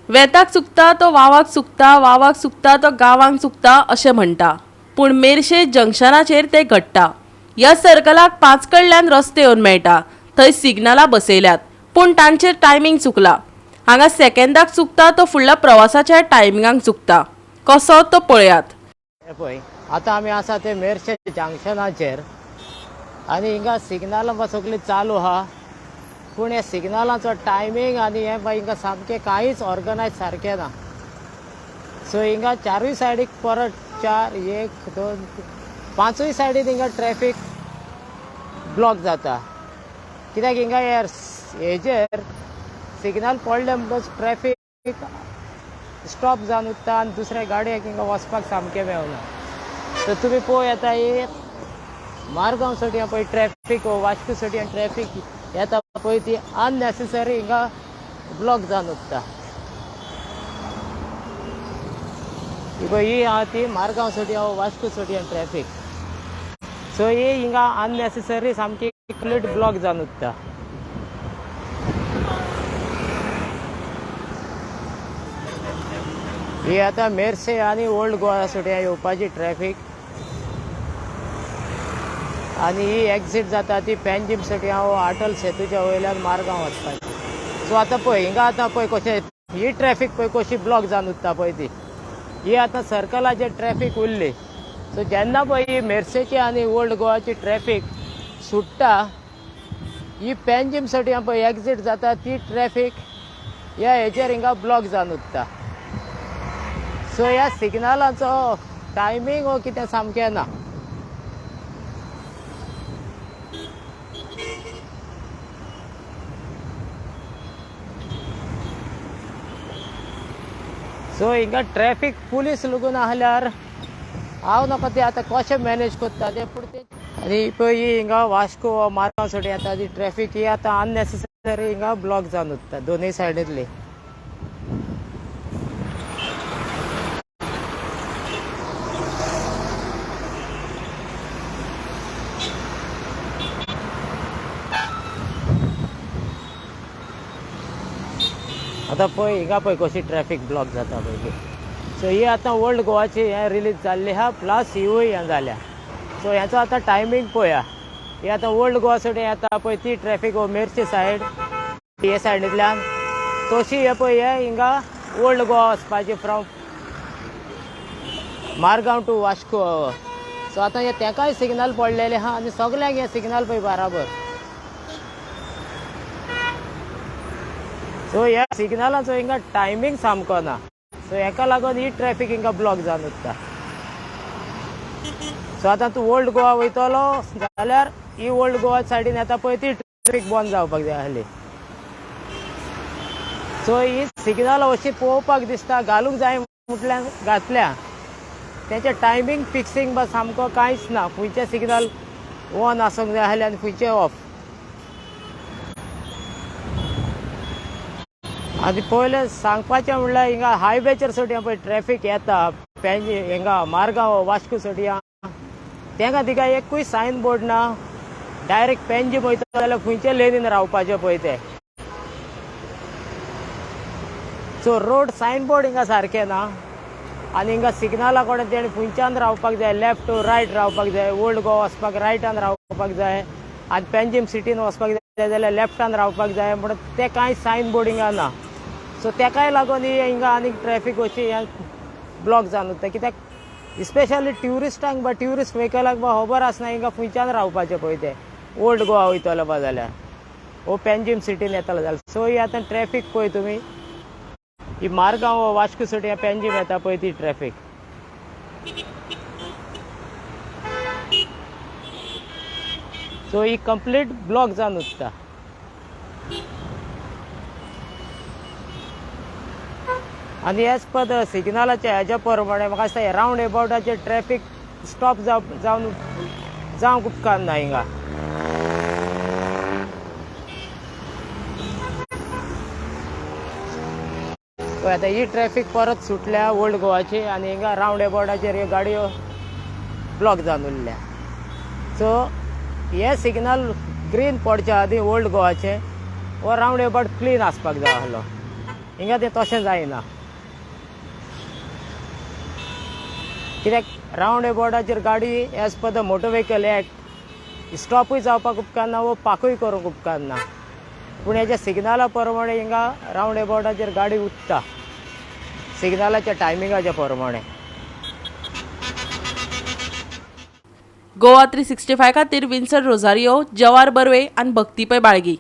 वेताक चुकता तो वावाक चुकता, वावाक चुकता तो गांवांक चुकता अशें म्हणटा, पूण मेरशे जंक्शनाचेर तें घडटा. ह्या सर्कलाक 5 कडल्यान रस्ते येवन मेळटा. थंय सिग्नलां बसयल्यात, पूण तांचेर टायमींग चुकला. हांगा सेकंदाक चुकता तो फुडल्या प्रवासाच्या टायमिंगाक चुकता. कसो तो पळयात. हे पळय, आतां आमी आसा ते मेरशे जंक्शनाचेर आनी हिंगा सिग्नलां बा सगळीं चालू आहा, पूण हे सिग्नलांचो टायमींग आनी हें बा हिंगा सामकें कांयच ऑर्गनायज सारकें ना. सो हिंगा चारूय सायडीक परत 4 1 2 5 सायडीन हिंगा ट्रॅफीक ब्लॉक जाता. कित्याक हिंगा हेजेर सिग्नल पडले म्हणटकच ट्रॅफीक स्टॉप जावन उरता आनी दुसऱ्या गाडयेक हिंगा वचपाक सामकें मेळना. तर तुमी पळोवं येता ही मारगांव सड्यां पळय ट्रॅफीक, वास्को सड्यां ट्रॅफीक येता पळय, ती अननेसेसरी हिंगा ब्लॉक जावन उरता. ही पळय ही आहा ती मारगांव सड्यां वास्को सड्यां ट्रॅफीक. सो ही हिंगा अननेसेसरी सामकी कंप्लीट ब्लॉक जावन उरता. ही आतां मेरसे आनी ओल्ड गोवा सड्यां येवपाची ट्रॅफीक आनी ही एक्झीट जाता ती पेंजीम सड्यां अटल सेतूच्या वयल्यान मारगांव वचपाची. सो आतां पळय हिंगा आतां पळय कशें ही ट्रॅफीक पळय कशी ब्लॉक जावन उरता पळय ती. ही आतां सर्कलाचेर ट्रॅफीक उरली. सो जेन्ना पळय ही मेरसेची आनी ओल्ड गोवाची ट्रॅफीक सुट्टा, ही पेंजीम सड्यां पळय एक्झीट जाता ती ट्रॅफीक ह्या हेचेर हिंगा ब्लॉक जावन उरता. सो ह्या सिग्नलाचो टायमींग हो कितें सामकें ना. सो हिंगा ट्रॅफीक पुलीस लागून आहल्यार हांव नाका ते आतां कशें मॅनेज करता ते, पूण ते आनी पळय ही हिंगा वास्को मारगांव सड्यां येता ती ट्रॅफीक ही आतां अननेसेसरी हिंगा ब्लॉक जावन उरता दोनूय सायडींतली. आतां पळय हिंगा पळय कशी ट्रॅफीक ब्लॉक जाता पळय ती. सो ही आतां ओल्ड गोवाची हें रिलीज जाल्ली आहा, प्लस हिवूय हें जाल्या. सो हेचो आतां टायमींग पळया. ही आतां ओल्ड गोवा सड्यां येता पळय ती ट्रॅफीक हो मेरशे सायड हे सायडींतल्यान तशी हे पळय हे हिंगा ओल्ड गोवा वचपाची from Margao to Vasco. So आतां हे तेकाय सिग्नल पडलेले आहा आनी सगल्यांक हे सिग्नल पळय बराबर. सो ह्या सिग्नलाचो हिंगा टायमींग सामको ना. सो हेका लागून ही ट्रॅफीक हिंगा ब्लॉक जावन उरता. सो आतां तूं ओल्ड गोवा वयतलो जाल्यार ही ओल्ड गोवा सायडीन येता पळय ती ट्रॅफीक बंद जावपाक जाय आहली. सो ही सिग्नल अशी पळोवपाक दिसता घालूंक जाय म्हटल्यार घातल्या, तेंचें टायमींग फिक्सिंग बा सामको कांयच ना. खंयचें सिग्नल ऑन आसूंक जाय आहलें आनी खंयचें ऑफ. आनी पयलें सांगपाचें म्हणल्यार हिंगा हायवेचेर सड्यां पळय ट्रॅफीक येता पेंजी हिंगा मारगांव वास्को सड्यां तेंका तिका एकूय सायन बोर्ड ना. डायरेक्ट पेंजीम वयता जाल्यार खंयचे लेनीन रावपाचें पळय ते. सो रोड सायन बोर्ड हिंगा सारकें ना आनी हिंगा सिग्नला कडेन तेणें खंयच्यान रावपाक जाय, लेफ्ट टू रायट रावपाक जाय. ओल्ड गोवा वचपाक रायटान रावपाक जाय आनी पेंजीम सिटीन वचपाक जाय जाल्यार लेफ्टान रावपाक जाय, म्हणून ते कांय सायन बोर्ड हिंगा ना. सो तेकाय लागून ही हिंगा आनी ट्रॅफीक अशी हें ब्लॉक जावन उरता. कित्याक स्पेशली ट्युरिस्टांक बा ट्युरिस्ट व्हेकलाक बा खबर आसना हिंगा खंयच्यान रावपाचें पळय ते ओल्ड गोवा वयतलो बा जाल्यार वो पेंजीम सिटीन येतलो जाल्यार. सो ही आतां ट्रॅफीक पळय तुमी ही मारगांव वास्को सड्यां पेंजीम येता पळय ती ट्रॅफीक. सो ही कंप्लीट ब्लॉक जावन उरता. आनी एज पर the सिग्नलाच्या हेज्या प्रमाणे म्हाका दिसता रावंड एबावटाचेर ट्रॅफीक स्टॉप जावन जावंक उपकारना हिंगा. पळय आतां ही ट्रॅफीक परत सुटल्या ओल्ड गोवाची आनी हिंगा रावंड एबावटाचेर ह्यो गाडयो ब्लॉक जावन उरल्या. सो हे सिग्नल ग्रीन पडच्या आदीं ओल्ड गोवाचें हो रावंड एबावट क्लीन आसपाक जाय आहलो. हिंगा तें तशें जायना कित्याक रावंड एबावटाचेर गाडी as per the motor vehicle act स्टॉपूय जावपाक उपकारना वो पाकूय करूंक उपकारना. पूण हेच्या सिग्नला प्रमाणे हिंगा रावंड एबावटाचेर गाडी उत्ता सिग्नलाच्या टायमिंगाच्या प्रमाणे. गोवा 365 खातीर विन्सन रोजारियो, जवार बर्वे आनी भक्ती पै बाळगी.